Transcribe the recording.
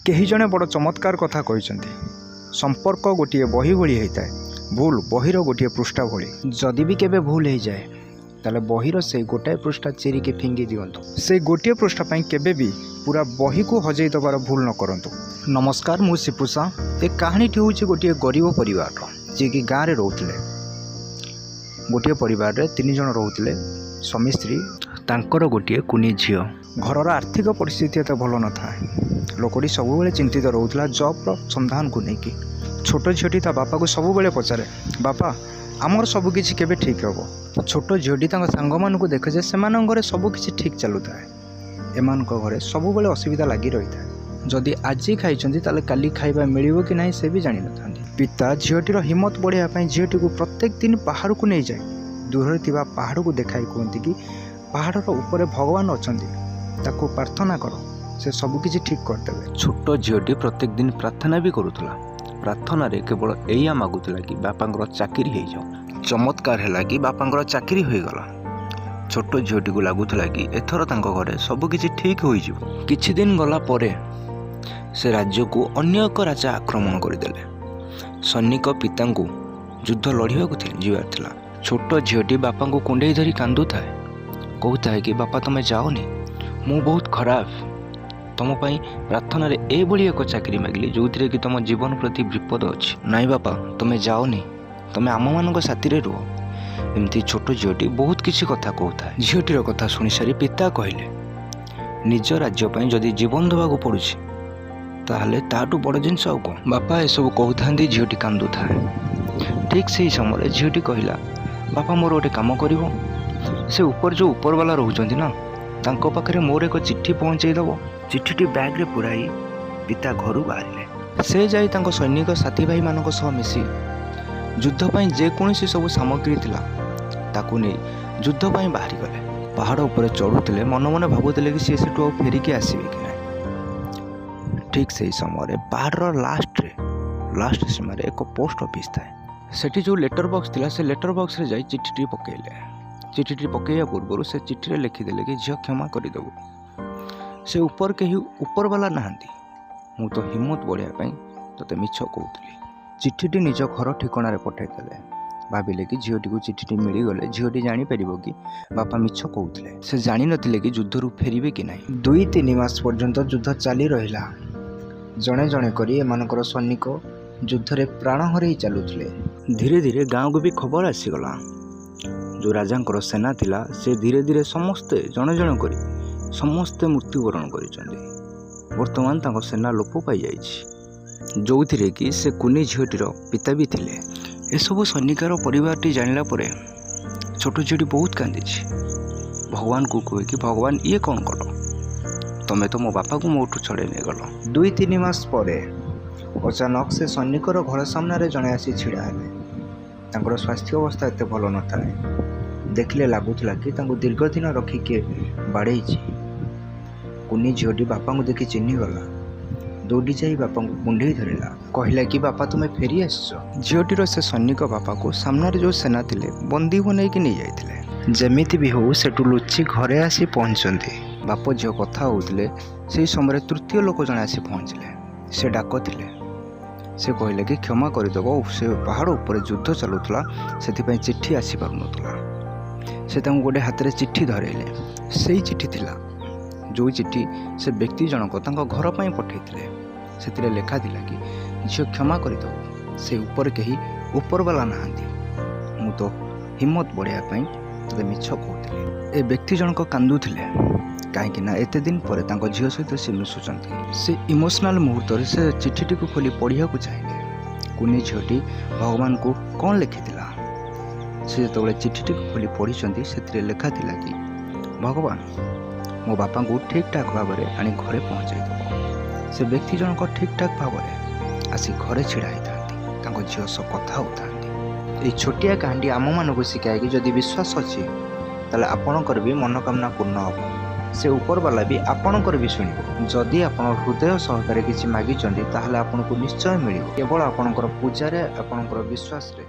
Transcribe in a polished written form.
କେହି ଜଣେ ବଡ଼ ଚମତ୍କାର କଥା କହିଛନ୍ତି, ସମ୍ପର୍କ ଗୋଟିଏ ବହି ଭଳି ହେଇଥାଏ, ଭୁଲ ବହିର ଗୋଟିଏ ପୃଷ୍ଠା ଭଳି। ଯଦି ବି କେବେ ଭୁଲ ହେଇଯାଏ, ତାହେଲେ ବହିର ସେଇ ଗୋଟାଏ ପୃଷ୍ଠା ଚିରିକି ଫିଙ୍ଗି ଦିଅନ୍ତୁ। ସେଇ ଗୋଟିଏ ପୃଷ୍ଠା ପାଇଁ କେବେ ବି ପୁରା ବହିକୁ ହଜେଇ ଦେବାର ଭୁଲ ନ କରନ୍ତୁ। ନମସ୍କାର, ମୁଁ ସିପୁସା। ଏ କାହାଣୀଟି ହେଉଛି ଗୋଟିଏ ଗରିବ ପରିବାରର, ଯିଏକି ଗାଁରେ ରହୁଥିଲେ। ଗୋଟିଏ ପରିବାରରେ ତିନି ଜଣ ରହୁଥିଲେ, ସ୍ୱାମୀ, ସ୍ତ୍ରୀ, ତାଙ୍କର ଗୋଟିଏ କୁନି ଝିଅ। ଘରର ଆର୍ଥିକ ପରିସ୍ଥିତି ଏତେ ଭଲ ନଥାଏ। ଲୋକଟି ସବୁବେଳେ ଚିନ୍ତିତ ରହୁଥିଲା ଜବ୍ର ସନ୍ଧାନକୁ ନେଇକି। ଛୋଟ ଝିଅଟି ତା ବାପାକୁ ସବୁବେଳେ ପଚାରେ, "ବାପା, ଆମର ସବୁକିଛି କେବେ ଠିକ୍ ହେବ?" ଛୋଟ ଝିଅଟି ତାଙ୍କ ସାଙ୍ଗମାନଙ୍କୁ ଦେଖେ ଯେ ସେମାନଙ୍କ ଘରେ ସବୁକିଛି ଠିକ୍ ଚାଲୁଥାଏ, ଏମାନଙ୍କ ଘରେ ସବୁବେଳେ ଅସୁବିଧା ଲାଗି ରହିଥାଏ। ଯଦି ଆଜି ଖାଇଛନ୍ତି, ତାହେଲେ କାଲି ଖାଇବା ମିଳିବ କି ନାହିଁ, ସେ ବି ଜାଣିନଥାନ୍ତି। ପିତା ଝିଅଟିର ହିମ୍ମତ ବଢ଼ାଇବା ପାଇଁ ଝିଅଟିକୁ ପ୍ରତ୍ୟେକ ଦିନ ବାହାରକୁ ନେଇଯାଏ। ଦୂରରେ ଥିବା ପାହାଡ଼କୁ ଦେଖାଇ କୁହନ୍ତି କି ପାହାଡ଼ର ଉପରେ ଭଗବାନ ଅଛନ୍ତି, ତାକୁ ପ୍ରାର୍ଥନା କର, ସେ ସବୁକିଛି ଠିକ୍ କରିଦେବେ। ଛୋଟ ଝିଅଟି ପ୍ରତ୍ୟେକ ଦିନ ପ୍ରାର୍ଥନା ବି କରୁଥିଲା। ପ୍ରାର୍ଥନାରେ କେବଳ ଏଇଆ ମାଗୁଥିଲା କି ବାପାଙ୍କର ଚାକିରି ହେଇଯାଉ। ଚମତ୍କାର ହେଲା କି ବାପାଙ୍କର ଚାକିରି ହୋଇଗଲା। ଛୋଟ ଝିଅଟିକୁ ଲାଗୁଥିଲା କି ଏଥର ତାଙ୍କ ଘରେ ସବୁକିଛି ଠିକ୍ ହୋଇଯିବ। କିଛି ଦିନ ଗଲା ପରେ ସେ ରାଜ୍ୟକୁ ଅନ୍ୟ ଏକ ରାଜା ଆକ୍ରମଣ କରିଦେଲେ। ସୈନିକ ପିତାଙ୍କୁ ଯୁଦ୍ଧ ଲଢ଼ିବାକୁ ଯିବାର ଥିଲା। ଛୋଟ ଝିଅଟି ବାପାଙ୍କୁ କୁଣ୍ଢେଇ ଧରି କାନ୍ଦୁଥାଏ, କହୁଥାଏ କି ବାପା, ତୁମେ ଯାଅନି, ମୁଁ ବହୁତ ଖରାପ। ତୁମ ପାଇଁ ପ୍ରାର୍ଥନାରେ ଏଭଳି ଏକ ଚାକିରି ମାଗିଲି, ଯେଉଁଥିରେ କି ତୁମ ଜୀବନ ପ୍ରତି ବିପଦ ଅଛି। ନାଇଁ ବାପା, ତୁମେ ଯାଅନି, ତୁମେ ଆମମାନଙ୍କ ସାଥିରେ ରୁହ। ଏମିତି ଛୋଟ ଝିଅଟି ବହୁତ କିଛି କଥା କହୁଥାଏ। ଝିଅଟିର କଥା ଶୁଣିସାରି ପିତା କହିଲେ, ନିଜ ରାଜ୍ୟ ପାଇଁ ଯଦି ଜୀବନ ଦେବାକୁ ପଡ଼ୁଛି, ତାହେଲେ ତାଠୁ ବଡ଼ ଜିନିଷ ଆଉ କ'ଣ? ବାପା ଏସବୁ କହୁଥାନ୍ତି, ଝିଅଟି କାନ୍ଦୁଥାଏ। ଠିକ୍ ସେହି ସମୟରେ ଝିଅଟି କହିଲା, ବାପା, ମୋର ଗୋଟେ କାମ କରିବ? ସେ ଉପରେ ଯେଉଁ ଉପରବାଲା ରହୁଛନ୍ତି ନା, ତାଙ୍କ ପାଖରେ ମୋର ଏକ ଚିଠି ପହଞ୍ଚେଇ ଦେବ। ଚିଠିଟି ବ୍ୟାଗରେ ପୁରାଇ ପିତା ଘରୁ ବାହାରିଲେ। ସେ ଯାଇ ତାଙ୍କ ସୈନିକ ସାଥୀ ଭାଇମାନଙ୍କ ସହ ମିଶି ଯୁଦ୍ଧ ପାଇଁ ଯେକୌଣସି ସବୁ ସାମଗ୍ରୀ ଥିଲା, ତାକୁ ନେଇ ଯୁଦ୍ଧ ପାଇଁ ବାହାରିଗଲେ। ପାହାଡ଼ ଉପରେ ଚଢ଼ୁଥିଲେ, ମନେ ମନେ ଭାବୁଥିଲେ କି ସିଏ ସେଠୁ ଆଉ ଫେରିକି ଆସିବେ କି ନାହିଁ। ଠିକ୍ ସେହି ସମୟରେ ପାହାଡ଼ର ଲାଷ୍ଟ ସୀମାରେ ଏକ ପୋଷ୍ଟ ଅଫିସ୍ ଥାଏ। ସେଠି ଯେଉଁ ଲେଟର ବକ୍ସ ଥିଲା, ସେ ଲେଟର ବକ୍ସରେ ଯାଇ ଚିଠିଟି ପକାଇଲେ। ଚିଠିଟି ପକାଇବା ପୂର୍ବରୁ ସେ ଚିଠିରେ ଲେଖିଦେଲେ କି ଝିଅ, କ୍ଷମା କରିଦେବୁ, ସେ ଉପରେ କେହି ଉପରବାଲା ନାହାନ୍ତି, ମୁଁ ତ ହିମ୍ମତ ବଢ଼ାଇବା ପାଇଁ ତୋତେ ମିଛ କହୁଥିଲି। ଚିଠିଟି ନିଜ ଘର ଠିକଣାରେ ପଠାଇଦେଲେ। ଭାବିଲେ କି ଝିଅଟିକୁ ଚିଠିଟି ମିଳିଗଲେ ଝିଅଟି ଜାଣିପାରିବ କି ବାପା ମିଛ କହୁଥିଲେ। ସେ ଜାଣିନଥିଲେ କି ଯୁଦ୍ଧରୁ ଫେରିବେ କି ନାହିଁ। 2-3 ମାସ ପର୍ଯ୍ୟନ୍ତ ଯୁଦ୍ଧ ଚାଲି ରହିଲା। ଜଣେ ଜଣେ କରି ଏମାନଙ୍କର ସୈନିକ ଯୁଦ୍ଧରେ ପ୍ରାଣ ହରାଇ ଚାଲୁଥିଲେ। ଧୀରେ ଧୀରେ ଗାଁକୁ ବି ଖବର ଆସିଗଲା। ଯେଉଁ ରାଜାଙ୍କର ସେନା ଥିଲା, ସେ ଧୀରେ ଧୀରେ ସମସ୍ତେ ଜଣେ ଜଣେ କରି ସମସ୍ତେ ମୃତ୍ୟୁବରଣ କରିଛନ୍ତି। ବର୍ତ୍ତମାନ ତାଙ୍କ ସେନା ଲୋପ ପାଇଯାଇଛି, ଯେଉଁଥିରେ କି ସେ କୁନି ଝିଅଟିର ପିତା ବି ଥିଲେ। ଏସବୁ ସୈନିକର ପରିବାରଟି ଜାଣିଲା ପରେ ଛୋଟ ଝିଅଟି ବହୁତ କାନ୍ଦିଛି। ଭଗବାନକୁ କୁହେ କି ଭଗବାନ, ଇଏ କ'ଣ କଲ ତମେ? ତ ମୋ ବାପାକୁ ମୋଠୁ ଛଡ଼େଇ ନେଇଗଲ। 2-3 ମାସ ପରେ ଅଚାନକ ସେ ସୈନିକର ଘର ସାମ୍ନାରେ ଜଣେ ଆସି ଛିଡ଼ା ହେଲେ। ତାଙ୍କର ସ୍ୱାସ୍ଥ୍ୟ ଅବସ୍ଥା ଏତେ ଭଲ ନଥାଏ। ଦେଖିଲେ ଲାଗୁଥିଲା କି ତାଙ୍କୁ ଦୀର୍ଘ ଦିନ ରଖି କିଏ ବାଡ଼େଇଛି। କୁନି ଝିଅଟି ବାପାଙ୍କୁ ଦେଖି ଚିହ୍ନିଗଲା। ଦୌଡ଼ି ଯାଇ ବାପାଙ୍କୁ କୁଣ୍ଢେଇ ଧରିଲା। କହିଲା କି ବାପା, ତୁମେ ଫେରି ଆସିଛ। ଝିଅଟିର ସେ ସୈନିକ ବାପାକୁ ସାମ୍ନାରେ ଯେଉଁ ସେନା ଥିଲେ, ବନ୍ଦୀ ବନେଇକି ନେଇଯାଇଥିଲେ। ଯେମିତି ବି ହଉ ସେଠୁ ଲୁଚି ଘରେ ଆସି ପହଞ୍ଚନ୍ତି। ବାପ ଝିଅ କଥା ହେଉଥିଲେ, ସେହି ସମୟରେ ତୃତୀୟ ଲୋକ ଜଣେ ଆସି ପହଞ୍ଚିଲେ। ସେ ଡାକ ଥିଲେ। ସେ କହିଲେ କି କ୍ଷମା କରିଦେବ, ସେ ପାହାଡ଼ ଉପରେ ଯୁଦ୍ଧ ଚାଲୁଥିଲା, ସେଥିପାଇଁ ଚିଠି ଆସିପାରୁନଥିଲା। ସେ ତାଙ୍କୁ ଗୋଟେ ହାତରେ ଚିଠି ଧରେଇଲେ। ସେଇ ଚିଠି ଥିଲା, ଯେଉଁ ଚିଠି ସେ ବ୍ୟକ୍ତି ଜଣକ ତାଙ୍କ ଘର ପାଇଁ ପଠାଇଥିଲେ। ସେଥିରେ ଲେଖା ଥିଲା କି ଝିଅ, କ୍ଷମା କରିଦେବ, ସେ ଉପରେ କେହି ଉପରବାଲା ନାହାନ୍ତି, ମୁଁ ତ ହିମ୍ମତ ବଢ଼ାଇବା ପାଇଁ ତୋତେ ମିଛ କହୁଥିଲି। ଏ ବ୍ୟକ୍ତି ଜଣକ କାନ୍ଦୁଥିଲେ, କାହିଁକି ନା ଏତେ ଦିନ ପରେ ତାଙ୍କ ଝିଅ ସହିତ ସେ ମିଶୁଛନ୍ତି। ସେ ଇମୋସନାଲ ମୁହୂର୍ତ୍ତରେ ସେ ଚିଠିଟିକୁ ଖୋଲି ପଢ଼ିବାକୁ ଚାହିଁଲେ, କୁନି ଝିଅଟି ଭଗବାନଙ୍କୁ କ'ଣ ଲେଖିଥିଲା। ସେ ଯେତେବେଳେ ଚିଠିଟିକୁ ଖୋଲି ପଢ଼ିଛନ୍ତି, ସେଥିରେ ଲେଖା ଥିଲା କି ଭଗବାନ, ମୋ ବାପାଙ୍କୁ ଠିକ୍ ଠାକ୍ ଭାବରେ ଆଣି ଘରେ ପହଞ୍ଚାଇ ଦେବ। ସେ ବ୍ୟକ୍ତି ଜଣକ ଠିକ୍ ଠାକ୍ ଭାବରେ ଆସି ଘରେ ଛିଡ଼ା ହେଇଥାନ୍ତି, ତାଙ୍କ ଝିଅ ସହ କଥା ହେଉଥାନ୍ତି। ଏଇ ଛୋଟିଆ କାହାଣୀଟି ଆମମାନଙ୍କୁ ଶିଖାଏ କି ଯଦି ବିଶ୍ୱାସ ଅଛି, ତାହେଲେ ଆପଣଙ୍କର ବି ମନୋକାମନା ପୂର୍ଣ୍ଣ ହେବ। ସେ ଉପରବାଲା ବି ଆପଣଙ୍କର ବି ଶୁଣିବ। ଯଦି ଆପଣ ହୃଦୟ ସହକାରେ କିଛି ମାଗିଛନ୍ତି, ତାହେଲେ ଆପଣଙ୍କୁ ନିଶ୍ଚୟ ମିଳିବ, କେବଳ ଆପଣଙ୍କର ପୂଜାରେ, ଆପଣଙ୍କର ବିଶ୍ୱାସରେ।